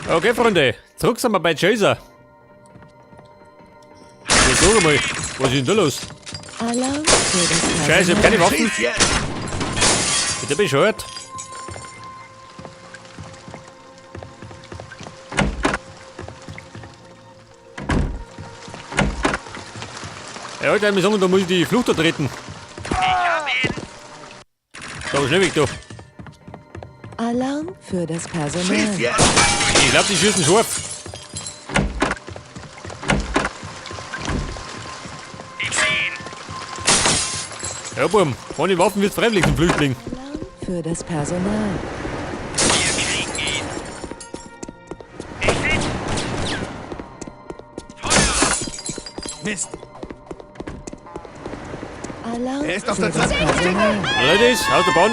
Okay, Freunde, zurück sind wir bei Chaser. Ja, sag mal, was ist denn da los? Alarm für das Scheiße, ich hab keine Personal. Waffen. Schieß jetzt! Bitte bescheuert. Ja, Alter, wir sagen, da muss ich die Flucht antreten. Da, schnell weg, da. Alarm für das Schieß Personal. jetzt! Ich glaube, die schießen scharf. Ja, Buben, ohne Waffen wird's freiwillig zum Flüchtling. Alarm für das Personal. Mist! Alarm Er ist auf für der das Treppe. Personal. Ladies, aus der Bahn.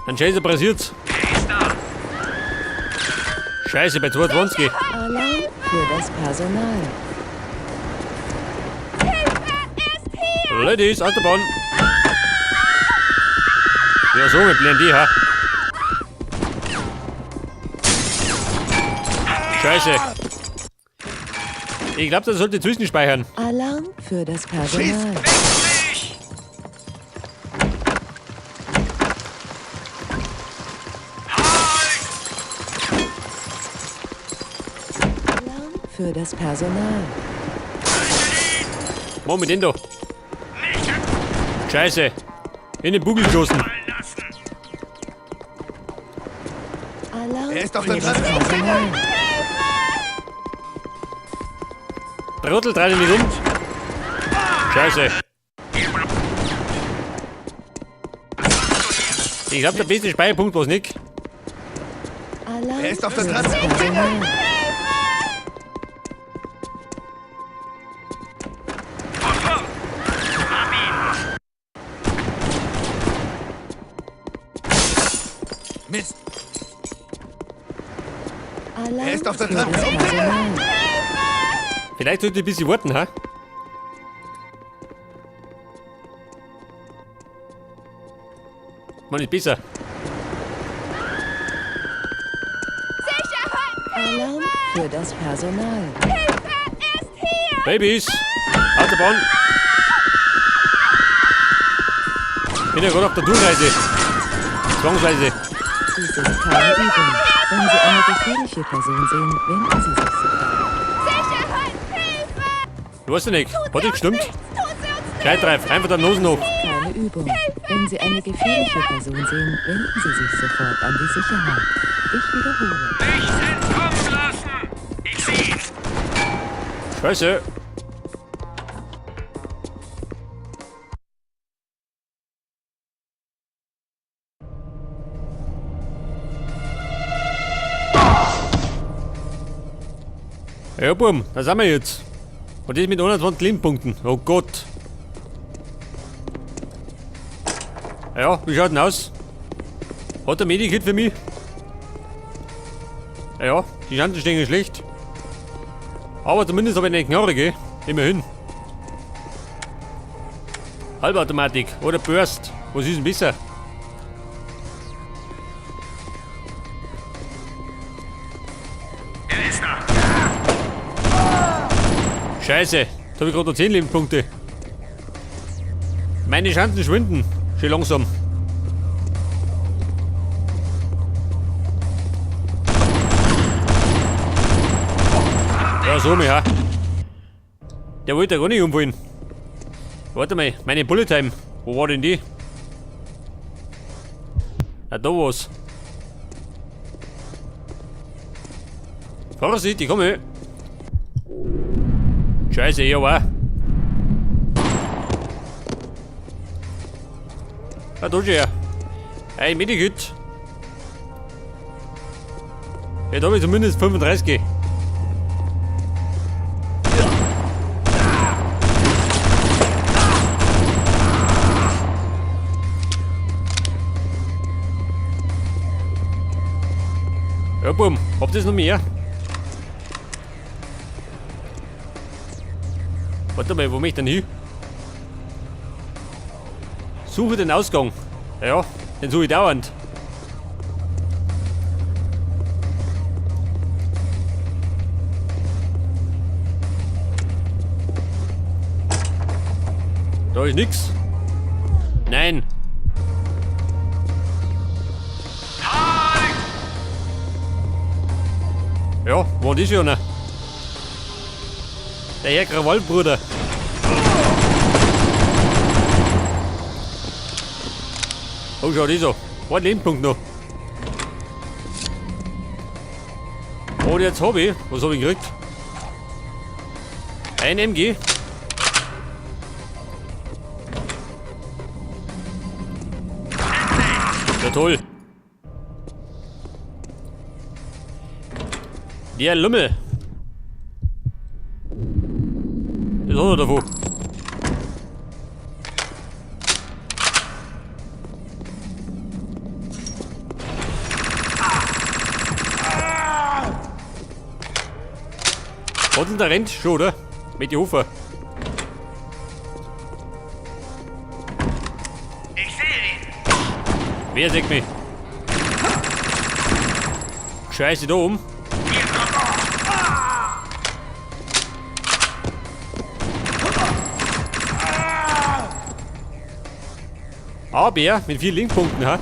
Ein Chaser pressiert's. Scheiße, bei 22. Alarm für das Personal. Ladies, aus der Bahn. Ja, so, mit blenden die, ha. Scheiße. Ich glaube, das sollte zwischenspeichern. Alarm für das Personal. Alarm für das Personal. Mach mit den da. Scheiße. In den Bugel geschossen. Alarm Er ist auf für der das Treppe. Personal. Trottel, dreh dich nicht um. Scheiße. Ich glaube, der beste Speicherpunkt war's nicht. Alarm Er ist auf der für das Treppe. Personal. Mist! Alarm Er ist auf der für das Treppe. Personal. Vielleicht sollte ich ein bisschen warten, ha? Man ist besser. Alarm für das Personal. Babys! Autobahn! Bin ja gerade auf der Durchreise. Zwangsweise. Dies ist keine Übung. Wenn Sie eine gefährliche Person sehen, wenden Sie sich sofort. Ich weiß ja nicht. Hat das gestimmt? Scheitreif, einfach der Nosen hoch. Keine Übung. Wenn Sie eine gefährliche Person sehen, wenden Sie sich sofort an die Sicherheit. Ich wiederhole. Scheiße. Ja, Bum, da sind wir jetzt. Und das mit 120 Lebenspunkten. Oh Gott. Ja, wie schaut denn aus? Hat der Medikit für mich? Ja, die Chancen stehen schlecht. Aber zumindest habe ich eine Knarre, gell? Immerhin. Halbautomatik oder Burst. Was ist denn besser? Scheiße, da habe ich gerade noch 10 Lebenspunkte. Meine Chancen schwinden. Schön langsam. Ja, so mich, ha. Der wollte ja gar nicht umfallen. Warte mal, meine Bullet Time. Wo war denn die? Ah, da war's. Vorsicht, ich komme. Scheiße, ja war. Ah, da schon her. Ey, Medikit. Jetzt habe ich zumindest 35. Ja, Bum, habt ihr noch mehr? Warte mal, wo möchte ich denn hin? Suche den Ausgang. Ja, den suche ich dauernd. Da ist nix. Nein. Ja, wo ist ja noch? Der Herr Krawallbruder. Oh, schau das an. Ein Lebenspunkt noch. Und jetzt hab ich. Was hab ich gekriegt? Ein MG. Ja toll. Der Lümmel. Das hat er davon. Hat denn der rennt schon, oder? Mit die Hofer. Ich sehe ihn. Wer sieht mich? Scheiße, da oben. Aber mit 4 Linkpunkten, ha?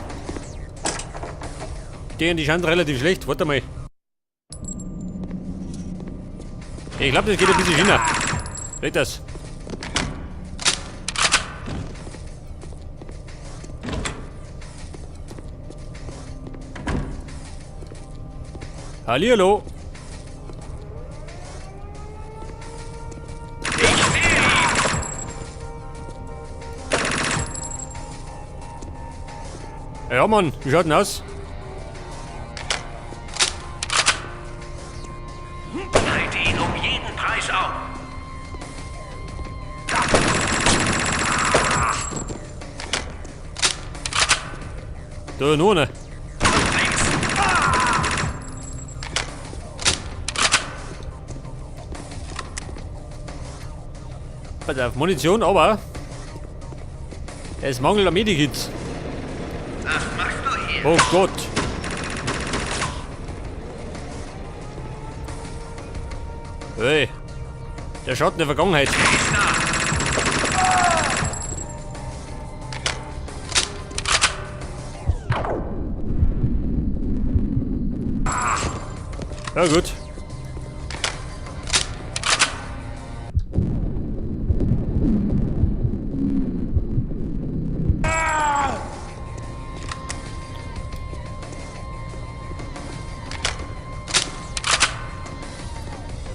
Die scheint relativ schlecht. Warte mal. Ich glaube, das geht ein bisschen schneller. Geht das? Hallihallo. Ich sehe ihn. Ja, Mann, wie schaut denn aus? Halte ihn um jeden Preis auf. Da, nur eine. Links. Pass auf, Munition, aber es mangelt an Medikits. Was machst du hier? Oh Gott. Hey. Der Schatten der Vergangenheit. Ja gut.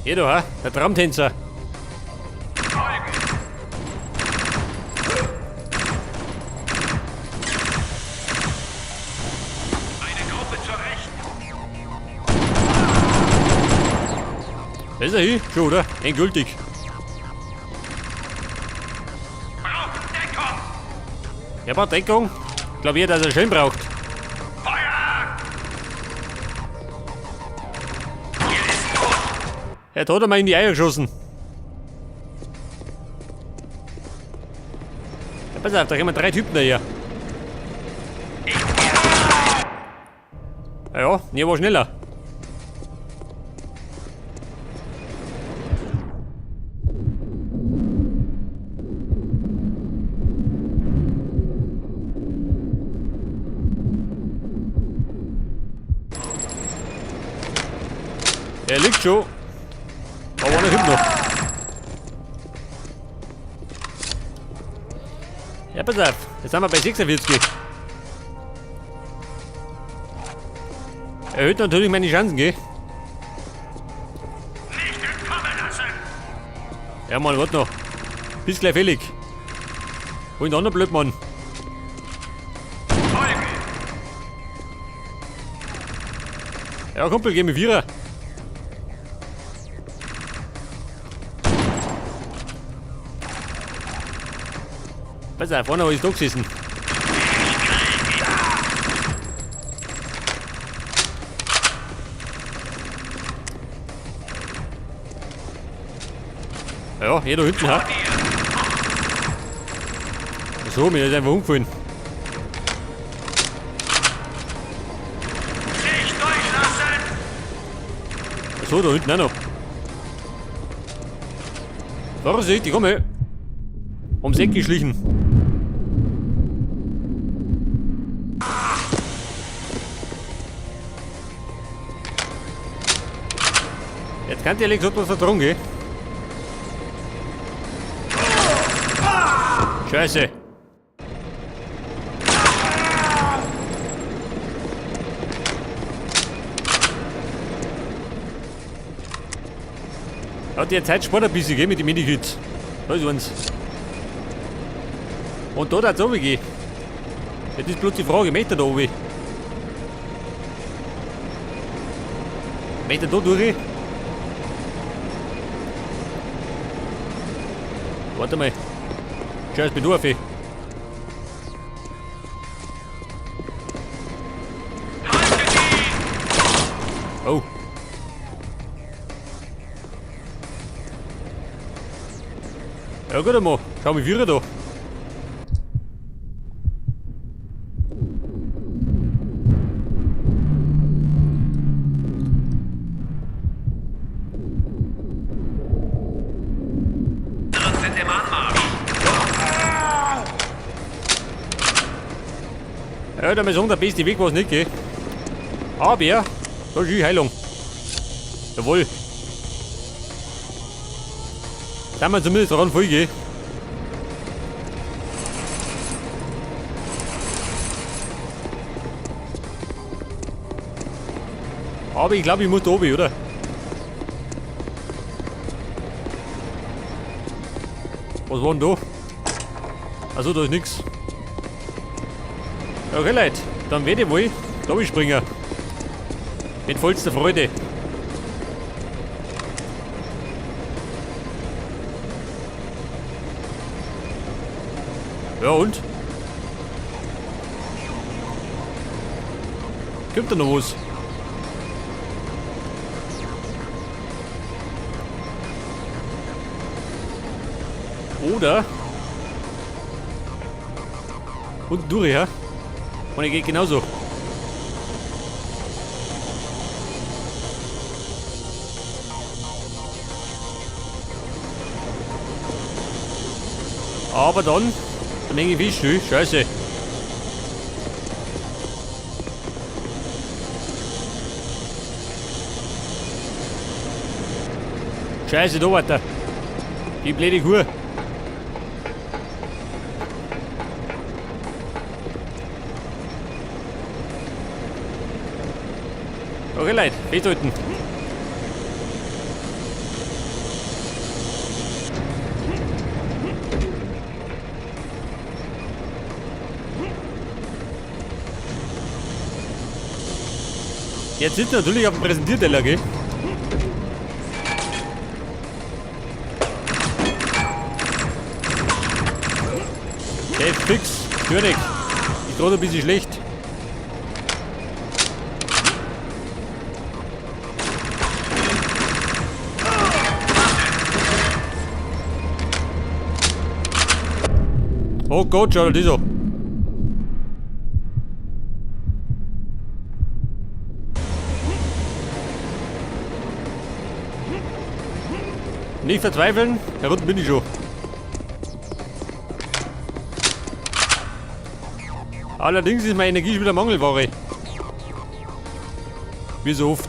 Hier da, ha? Der Traumtänzer. Eine Gruppe zur Rechten. Da ist er hin, schon, oder? Endgültig. Braucht Deckung. Er braucht Deckung. Ich glaub eher, dass er schön braucht. Feuer! Hier ist tot. Er hat einmal in die Eier geschossen. Ja, pass auf, da kommen 3 Typen daher. Ja, ja, der war schneller. Er liegt schon. Aber einer kommt noch. Ja, pass auf. Jetzt sind wir bei 46. Erhöht natürlich meine Chancen, gell? Nicht entkommen lassen! Ja, Mann, warte noch. Bis gleich fällig. Wo ist der andere Blödmann? Folgen! Ja, Kumpel, geh mit Vierer. Pass auf, vorne ist da gesessen. Ja, hier da hinten, ha? So, mir ist einfach umgefallen. Nicht durchlassen! So, da hinten auch noch. Vorsicht, ich komme. Ums Eck geschlichen. Jetzt kann die ehrlich gesagt was vertragen, gell? Scheiße. Ja, die Zeit spart ein bisschen, gell, mit den Medikits. Da ist eins. Und da darf's runtergehen. Jetzt ist bloß die Frage, möchte er da runter? Möchte er da durch? Warte mal. Schau, ich bin durch. Oh. Ja gut einmal. Schau mich wieder da. Sind im Anmarsch. Ja, da muss ich sagen, der beste Weg war es nicht, gell? Aber, da ist die Heilung. Jawohl. Da haben wir zumindest dran voll, gell? Aber ich glaube, ich muss da oben, oder? Was war denn da? Also da ist nix. Okay, Leute, dann werde ich wohl da springen. Mit vollster Freude. Ja und? Gibt da noch was? Oder? Unten durch, ja? Und er geht genauso. Aber dann hänge ich fest, Scheiße. Scheiße, da weiter. Die blöde Kuh. Okay, Leute, festhalten. Jetzt sitzt natürlich auf dem Präsentierteller, gell? Der ist fix, König. Ist gerade ein bisschen schlecht. Oh Gott, schau dir das an. Nicht verzweifeln, da unten bin ich schon. Allerdings ist meine Energie schon wieder Mangelware. Wie so oft.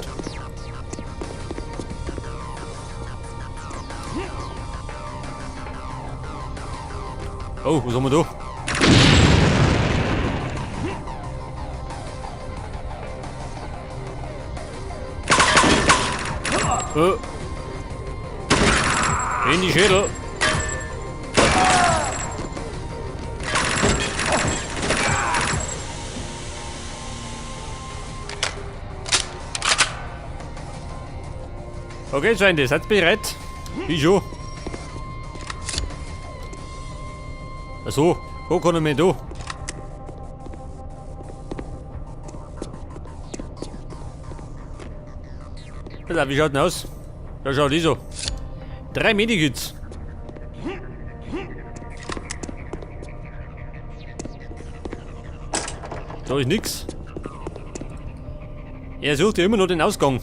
Oh, was haben wir da? Oh. In die Schädel. Okay, Freunde, seid bereit? Ich schon. Achso, wo kann ich mich da? Pass auf, wie schaut denn aus? Da schaut die so. 3 Medikits. Da ist nix. Er sucht ja immer noch den Ausgang.